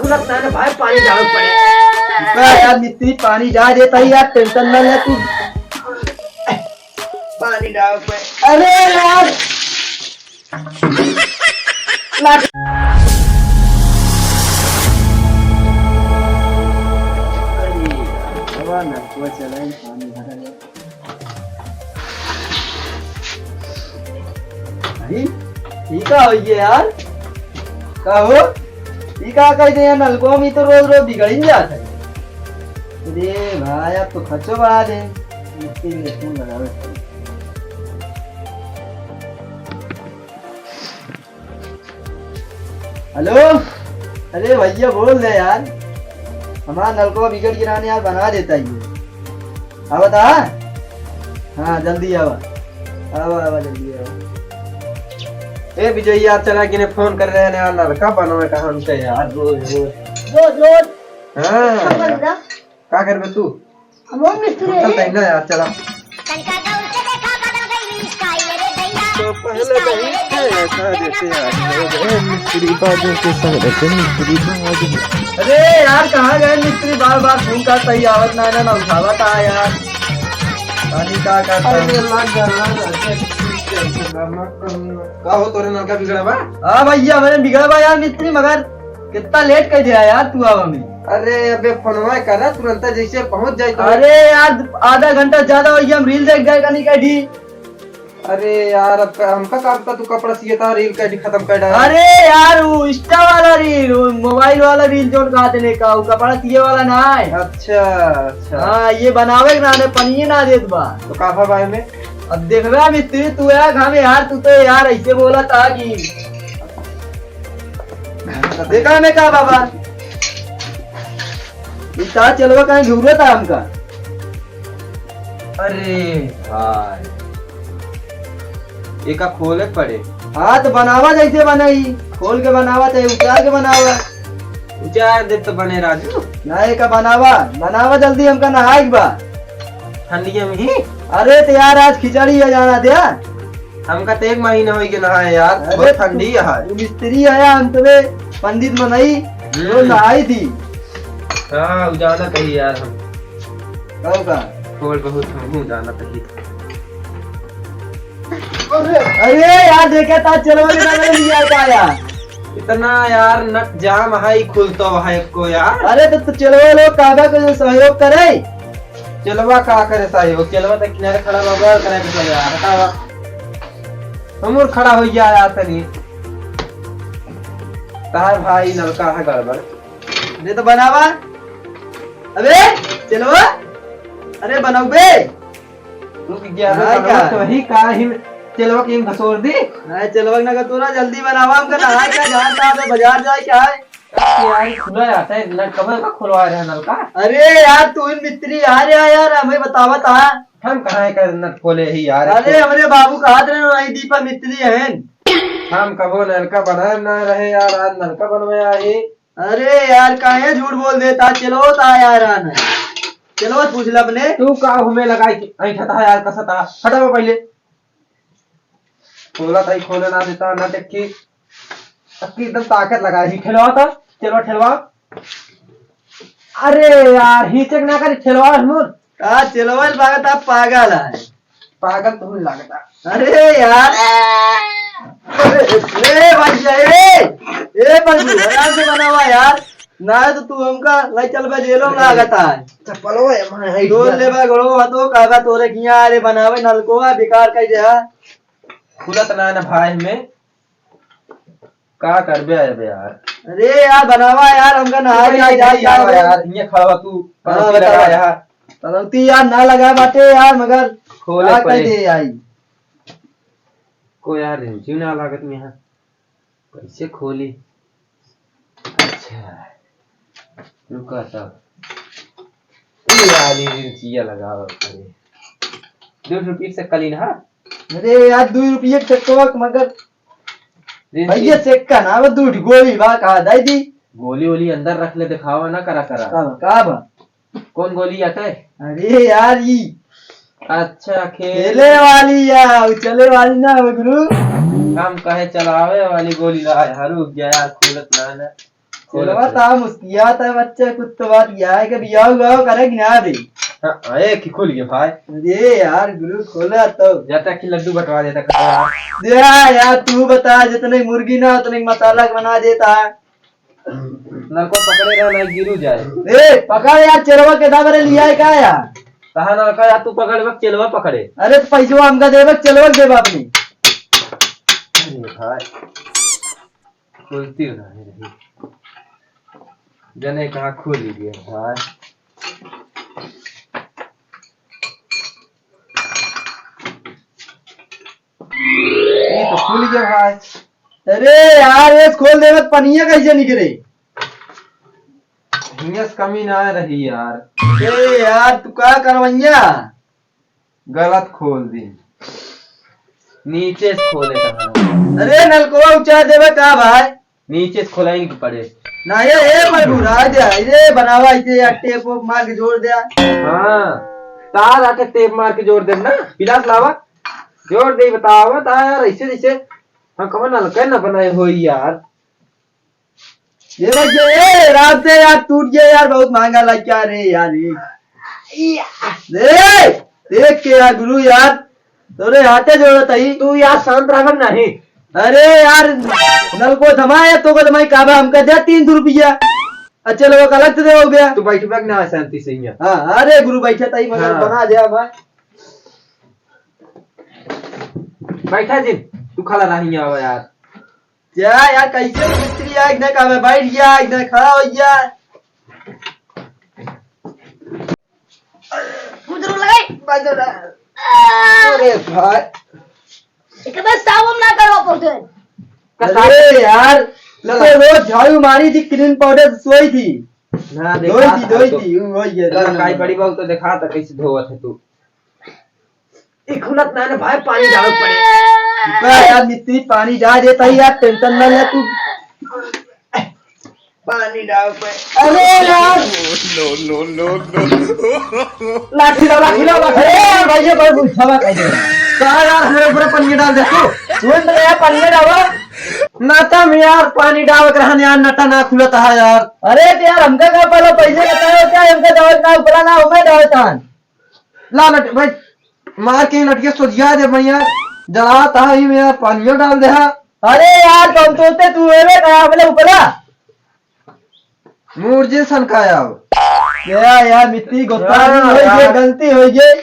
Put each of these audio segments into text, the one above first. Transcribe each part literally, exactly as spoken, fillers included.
खुलत ना ना भाई, पानी डाल पड़े। बा यार मिस्त्री, पानी डाल देता ही यार, टेंशन ना ले तू। पानी डाल पड़े। अरे यार। लाग- अरे यार, हवा ना, हवा चलाए, पानी भरा जाए। अरे, ई का होइए यार? का हो? ई का कह दे यार, नलको में तो रोज रोज बिगड़ ही जाता है। अरे भाई, आप तो खर्चो बढ़ा दे। मिस्त्री ने फोन लगावे। हेलो, अरे भैया बोल दे यार, हमारा नलको बिगड़ गिरा ने यार, बना देता ही है। आवा ता? हाँ, जल्दी आवा। आवा, आवा, जल्दी आवा। ए विजय यार, चला किने फोन कर रहे हैं यार, नलका बनवे का हमसे यार, रोज, रोज। रोज, रोज। हाँ। का करबे तू? हम लोग मिस्त्री हम तो हैं। कहना यार, चला। तनका दौड़ के देखा, बदल गई स्टाइल रे दैया। तो पहले स्टाइल कहीं रे थे दैया। ऐसा जैसे आज लोग, ए, मिस्त्री बाबू के संग रहते, मिस्त्री बाबू। अरे यार, कहाँ गए मिस्त्री? बार बार फोन करता ही, आवत ना, ना, ना उठावत आ यार। पानी का करता अरे है? लग गया, लग गया। का हो, तोरे नलका बिगड़ा बा? हाँ भैया, हमरे बिगड़ा बा यार मिस्त्री, मगर कितना लेट कर दिया यार तू अब हमें। अरे अबे फोनवा करा, तुरंत जैसे पहुंच जाए तो। अरे यार, आधा घंटा ज्यादा हो गया, हम रील देख जाए कहीं कहीं। अरे यार, अब का, हमका का पता तू कपड़ा सियता, रील कैसे खत्म कर डाला। अरे यार, वो इंस्टा वाला रील, वो मोबाइल वाला रील जोन कहा देने का, वो कपड़ा सिए वाला ना है। अच्छा, अच्छा। हाँ, ये बनावे के ना, पनिये ना देत बा। तो का भा भाई में? अब देखबे मिस्त्री, तू यार, हम यार, तू तो यार ऐसे बोला था कि देखा में का बाबा? ई का चलवा काहे घूरत है हमका? अरे भाई, एका खोले पड़े। हाँ, तो बनावा जैसे बनाई, खोल के बनावा चाहे उचार के बनावा। उचार दे तो बने राजू। ना, एका बनावा, बनावा जल्दी, हमका नहाए के बा। ठंडिया में ही? अरे तो यार, आज खिचड़ी है, जाना दे। हमका तो एक महीना होई के नहाए यार, अरे बहुत ठंडी है। तू मिस्त्री आया, हम तबे पंडित मनई, हम्म। रोज नहाई थी। हाँ, उ जानत ही यार हम। कब का? थोड़ बहुत हमहू जानत ही। अरे यार, देखे ता चलवा के बगल में लिया का यार। इतना यार नट जाम है, खुलतो है को यार। अरे तो, तो चलवा लोग काबा को सहयोग करे। चलवा का करे सहयोग? चलवा तो किनारे खड़ा बा, बगल करे के चले यार, हटावा। हमर खड़ा हो गया यार तनी। तार भाई नलका है गड़बड़। दे तो बनावा। अबे, चलवा। अरे बनाऊ बे। तू की गया हाँ, बे, का? तो ही का ही चलवा के घसोर दी। हाँ, चलवा ना का तोरा जल्दी बनावा, हमका नहाए का, जान ता तो बाजार जाए क्या है? यार, खुला रहता है, नल कब का खुलवा रहे हैं नलका? अरे यार, तू ही मिस्त्री यार, यार, यार, हमें बतावा ता। हम कहाँ है का नल खोले ही यार? अरे, हमरे बाबू कहत रहे, वही दीपा मिस्त्री हैं। हम कबो नलका बनाए ना रहे यार, आज नलका बनवे आए। अरे यार, काहे झूठ बोल देता? चलो ता यार, आना। चलो, पूछ ले अपने। तू का हमें लगाई, ऐठा था यार, कसा था? हटावा पहले। खोला था ही खोले ना देता, ना देखी। अक्की एकदम ताकत लगा ही, ठेलवा था, चलो ठेलवा। अरे यार, ही चेक ना करे, ठेलवा हमर। का चलवा लागत, आप पागल है। पागल तो लागत। अरे यार। अरे, ए भैया, ए, ए बंधु, आराम से बनावा यार। ना तो तू हमका लाई चल बे जेलो में लागत है। चप्पलो है, मार है। तोर ले बा गड़ो हतो, काका तोरे किया, अरे बनावे नलकोवा बेकार कर दे। खुलत ना ना भाई में। का करबे अबे यार? अरे यार, बनावा यार, हमका नहाए तू के आई, आई, आई, आई, आई यार। यार, ये खड़ा तू, हाँ, पनौती बता। लगा यहाँ। पनौती यार ना लगा बाटे यार, मगर खोले का पड़े। कर दे आई? को यार, रिंची ना लागत में यहाँ। कैसे खोली? अच्छा, रुका तब। ये वाली रिंचिया लगाओ, अरे। दो रुपये से कलीन, हाँ? अरे यार, दो रुपये के चक्कर मगर रिंची। भैया, चेक का ना, वो दूध गोली बा, कहा, दे दी। गोली वोली अंदर रख ले, दिखावा ना, करा, करा। का बा, का बा? कौन गोली आटे? अरे यार, ई अच्छा, खेल। खेले वाली या, उ चले वाली ना हो, गुरु। हम कहे चलावे वाली गोली ला, यार, रुक गया यार, खुलत ना, ना। खोल चलवा दे। ता मुस्कियात है बच्चा, कुछ तो बात यह है कि बियाह हुआ करे कि ना रे? हाँ, ए, कि खुल गया भाई। अरे यार, गुरु खोला तो। जाता कि लड्डू बंटवा देता खतरा। दे यार, तू बता, जितने मुर्गी ना उतने मसाला बना देता है। नलको पकड़े रहो, नहीं गिरू जाए। ए, पकड़ यार, चेलवा के दाबरे लिया है का यार? कहा नलका यार, तू पकड़े बा, चेलवा पकड़े। अरे, तो पैसवा हमका देबे, चेलवा के देबे अपनी। अरे भाई, खुलती नहीं रही। जने कहाँ खुल गया भाई। ये तो खुल गया भाई। अरे यार, ये खोल देवे तो पनिया कैसे निकले? हिंगस कमी ना रही यार। ए यार, तू का करवैया? गलत खोल दी। नीचे से खोले कहाँ? अरे, नलकवा ऊंचा देवे का भाई? नीचे से खोलाई नहीं पड़े। ना ये, ए पर घुरा दे, ये बनावा इसे यार, टेप वेप मार के जोड़ दे। हाँ, तार आके टेप मार के जोड़ दे ना, पिलास लावा। जोड़ दे, बतावा ता यार, ऐसे जैसे हम कमन नलका ना बनाए होई यार। ये भाई, ये, ए, रात से यार टूट गया यार, बहुत महंगा लग गया रे यार, ये। ए, देख के यार गुरु यार, तोरे हाथे जोड़त हई। तू यार शांत रहबे नहीं। अरे यार, नलको थमा है, तो को थमाई काबा, हमका दे तीन सौ रुपया। अच्छा लोगों का अलग से दे हो गया। तू बैठ बैठ ना शांति से यहाँ। हाँ, अरे गुरु बैठे तई मगर हाँ। बना दे भाई। बैठा जिन, तू खड़ा रही आवा यार। जा यार, कैसे मिस्त्री आ, एकदम काबा बैठ गया, एकदम खड़ा हो गया। कुछ लगाई। अरे भाई। एक बार सावन ना करवा पड़ते। अरे यार, मैं तो रोज झाड़ू मारी थी, क्रीम पाउडर सोई थी। ना धोई देखा थी, था धोई तो। थी, वो ये। अगर काई बड़ी बात तो देखा था कैसे धोवत है तू। एक खुलत ना ना भाई, पानी डाल पड़े। इतना यार मिस्त्री पानी डाल देता ही यार, टेंशन ना ले तू। पानी डाल पे। अरे यार। No, no, no, no। लाठी ला, लाठी ला, लाठी ला। अरे यार, भाई, ये भाई, बुझावा कर दे। कहा यार, हमारे ऊपर पानी डाल दे तू। तू तो यार पानी डाला। नाता में यार पानी डाल के रहन यार, नटा ना खुलता है यार। अरे तो यार, हमका का पहले पैसे बताओ क्या? हमका डाल ना, ऊपर ना, हमें डाल था। ला नट भाई, मार के नटिया सोझिया दे भैया, जला ता ही में यार पानियो डाल दे हा। अरे यार, कौन तोते तू एवे का अपने ऊपरा? मूर्जे सन का आओ। या यार, मिट्टी गोता हाँ, नहीं होई, ये यार। गलती होई गई।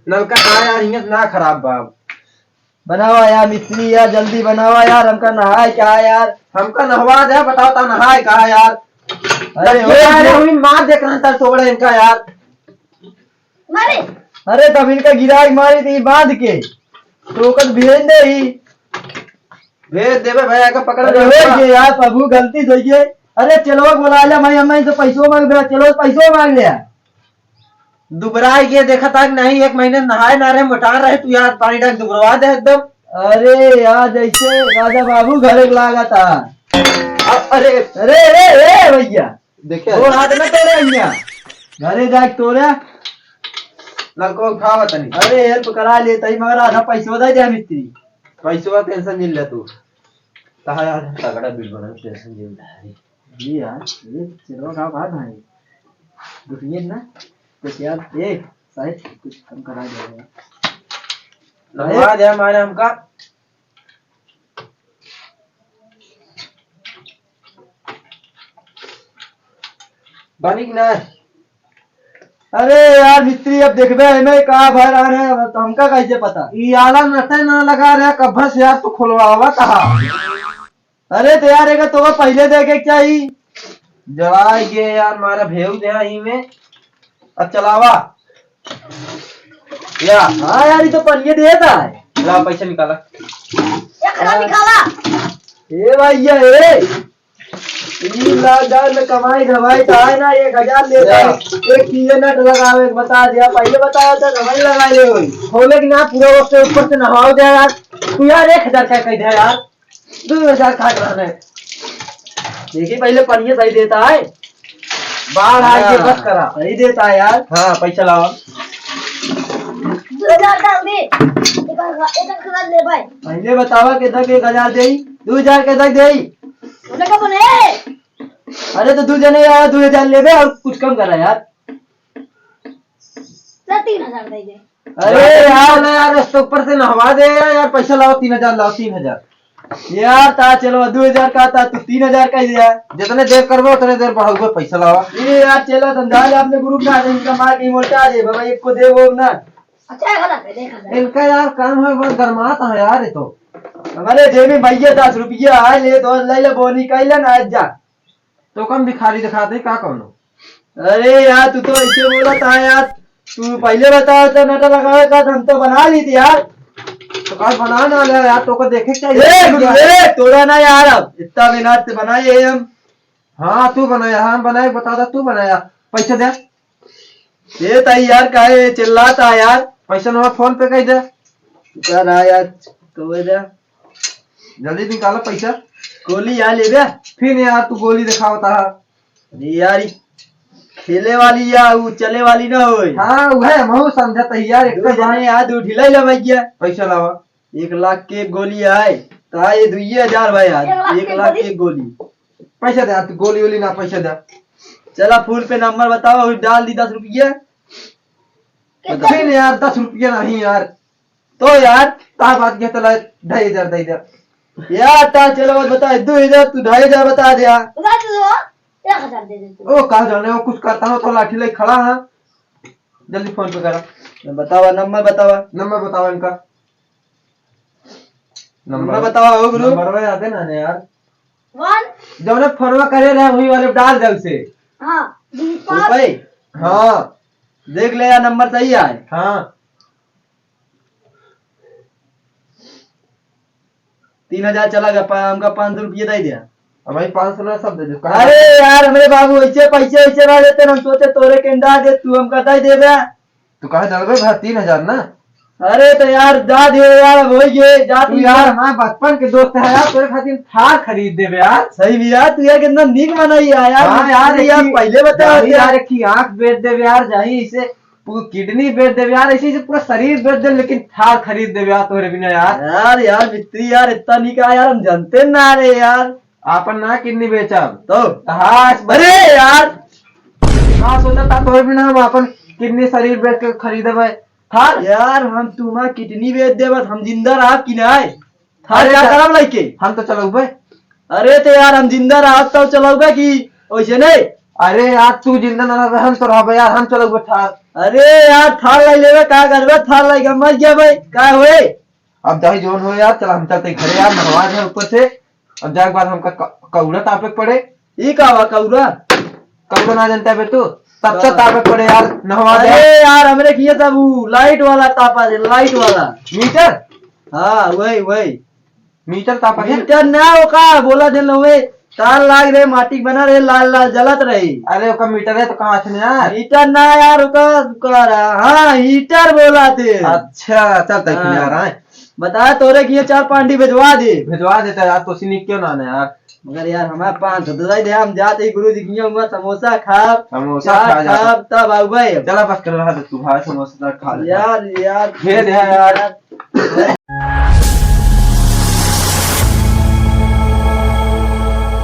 नलका ना यार, हिंगत ना खराब बाब। बनावा यार मिस्त्री यार, जल्दी बनावा यार, हमका नहाए का है यार। हमका नहवा दे, बताओ ता नहाए का है यार। अरे तब हो क्या है, गया। हम मार दे कहाँ तक सोबड़ा इनका यार। मारे। अरे तब इनका गिरा के मारी थी बांध के, तो ओकर भेज दे ही। भेज देबे भैया का पकड़ अरे ले। हो गया यार, प्रभु गलती से हो गई। अरे चेलवा बोला ले, मैं, मैं तो पैसों मांग रहा, चेलवा पैसों मांग लिया। दुबराई के देखा था कि नहीं, एक महीने नहाए ना रहे, मोटा रहे तू यार, पानी डाल दुबरवा दे एकदम। अरे यार, जैसे राजा बाबू घरे के लागा था। अ-, अरे। अरे, अरे, अरे भैया, देखे? दो हाथ में तोड़े भैया, घरे जाके तोड़े। लड़को उठावा तनी। अरे help करा लेता ही, मगर आधा पैसो दे दे मिस्त्री। पैसवा tension नहीं ले तू, तहार तगड़ा बिल बना, tension नहीं ले। जी यार, ये चलो का बात है। दुनिया ना, तो यार, ए, साहेब, कुछ कम करा दे यार। लगवा दे हमारे हमका। बनी कि ना? अरे यार मिस्त्री, अब देखबे एमे का भर आ रहा है, अब हमका कैसे पता? ई आला नटे ना लगा रहा, कब्बस यार तू खुलवावा कहा? अरे तो यार, एका तोका पहिले देखे के चाही। जवाई के यार, मारा भेव दे ही में। अब चलावा। या। हाँ यार, ये तो पनिया देता है। ला, पैसा निकाला। एक हजार निकाला। ए भैया, ए। तीन लाख हजार में कमाई धमाई तो है ना, एक हजार लेता है। या। एक किलो नट लगावे, बता दिया, पहिले बताया था, कमाई लगा ले होई। खोले कि ना, पूरा वक्त ऊपर से नहाओ दे यार। तू यार, एक हजार का कह दे यार। दो हजार खाट रहने। देखी, पहिले पनिया सही देता है। बाढ़ आए के हाँ, बस करा। सही देता है यार। हाँ, पैसा लावा। दो हजार डाल दे। एक हजार, एक हजार ले भाई। पहिले बतावा, के तक एक हजार देई, दो हजार के तक देई। उन्हें का बने? अरे तो दू जने यार, दू हजार लेबे और कुछ कम करा यार। चल, तीन हजार दे दे। अरे यार, ना यार, इससे ऊपर से नहवा दे यार, यार, पैसा लावा, तीन हजार लावा, तीन हजार। यार, ता चलो, दू हजार का ता, तू तीन हजार का दिया। जितने देर करबो, उतने देर बढ़ाऊबे, पैसा लावा। ये यार, चलो, समझा ले अपने ग्रुप में, इनका मार के मोटा आ जाए, बाबा, एक को दे वो ना। अच्छा, एक हजार पे, एक हजार। इनका यार काम है, बस गरमात है यार, ये तो। हमारे जेब में भैया दस रुपया है, ले तो ले ले, बोनी कह ले ना, आज जा। तो कम भिखारी दिखाते हैं, का कौनो? अरे यार, तू तो ऐसे बोला था यार, तू पहले बताओ तो नटा लगावे का, हम तो बना ली थी यार। तो कल बना ना ले यार, तो को देखे क्या ए, गुरु, ए, तोड़ा ना यार, अब इतना मेहनत से बनाए हैं हम। हाँ, तू बनाया, हम बनाए, बता दा, तू बनाया, पैसा दे। ए ताई यार, काहे चिल्लाता यार? पैसा नंबर फोन पे कह दे। कर आ यार, कह दे। जल्दी निकालो पैसा। गोली यार लेबे। फिर यार तू गोली दिखावता है। अरे यार, ई खेले वाली या उ चले वाली ना होई। हाँ, वह महू समझत है यार, एक दू जने यार, दू ढिलाई लगा गया। पैसा लावा। एक लाख के एक गोली आए, तो ये दुइये हजार भाई आज, एक लाख के एक लाख गोली? एक गोली। पैसा दे, तू गोली वोली ना, पैसा दे। चला, फोन पे नंबर बतावा, वही डाल दी दस रुपया। कितना? नहीं यार, दस रुपया नहीं यार। तो यार, ता बात के तला ढाई हजार दे दे। यार, ता चलो, बस बता, दो हजार, तू ढाई हजार बता दे यार। बता दो, एक हजार दे दे तू। ओ, कहाँ जाने हो, कुछ करता हो तो लाठी ले खड़ा है। जल्दी फोन पे करा। बतावा, नंबर बतावा। नंबर बतावा इनका। नंबर बतावा हो गुरु। नंबर में याद है ना यार। वन। जौने फोनवा करे रहे वही वाले डाल दे उसे। हाँ, दो पाँच। रुपए? हाँ। देख ले यार, नंबर सही है। हाँ। तीन हजार चला गया, पा-, हमका पाँच सौ रुपये दे दिया। अब भाई पाँच सौ ना सब दे दो। अरे यार, हमरे बाबू ऐसे पैसे ऐसे रह देते ना, हम सोचे तोरे के अंडा दे, तू हमका दे देबे। तू कहाँ चल गए भाई? तीन हजार ना। अरे तो यार, जा दे यार, अब हो गए, जा तू तू यार, यार। हमारे बचपन के दोस्त है यार, तोरे खातिर थार खरीद देबे यार। सही भी यार, तू यार कितना नीक बनाई है यार। हाँ यार, अरे यार, एक ही पहले बता गाड़ी यार। यार, एक ही आँख बेच देबे यार, जाही इसे पूरा किडनी बेच देबे यार, ऐसे, ऐसे पूरा शरीर बेच देबे, लेकिन थार खरीद देबे यार तोहरे बिना यार। यार, यार, मिस्त्री यार, इतना नीक है यार, हम जानते ना रहे यार। आपन ना किडनी बेचब। तो? तहास बस। अरे यार! का सोचा था तोहरे बिना हम आपन किडनी शरीर बेच के खरीदबे थार? यार, हम तुम्हार किडनी बेच देबत, हम जिंदा रहब कि नाय? थार अरे का तो करब लइके? हम तो चलउबे। अरे तो यार, हम जिंदा रहब तब चलउबे कि वैसे नहीं? अरे यार, तू जिंदा ना रह, हम तो रहबे यार, हम चलउबे थार। अरे यार, थार लाई लेबे, का करबे? थार लाई के मर गया भाई, का होए? अब चाहे जौन हो यार, चला हम चलते घरे यार, नहवा जाए ऊपर से। अब जाए के बाद हमका क-, कौड़ा तापे के पड़े। ई का बा कौड़ा? कौड़ा ना जानता बे तू? तब से हाँ। तापे के पड़े यार, नहवा जाए। अरे यार, हमरे किए तब ऊ लाइट वाला तापा दे, लाइट वाला। मीटर? हाँ, वही, वही। मीटर तापा दे? मीटर ना, ओका बोला दे लो वे, तार लाग रहे, माटी बना रहे, लाल लाल जलत रही। अरे, ओका मीटर है तो कहाँ से यार? मीटर ना यार, ओका, ओका, हाँ, हीटर बोला थे। अच्छा, चल, तै हाँ। यार, आए। बता, तोरे किए चार पांडी भेजवा दे। भेजवा देता यार, तो सिनी क्यों ना, ना यार। मगर यार, हमारे पाँच सौ तो दे दे, हम जाते ही गुरु जी किए हुआ समोसा खाब, समोसा चाट खा जा। खाब, तब आऊ भाई। चला बस कर रहा था तू भाई, समोसा खा ले। यार, यार, खेल है यार।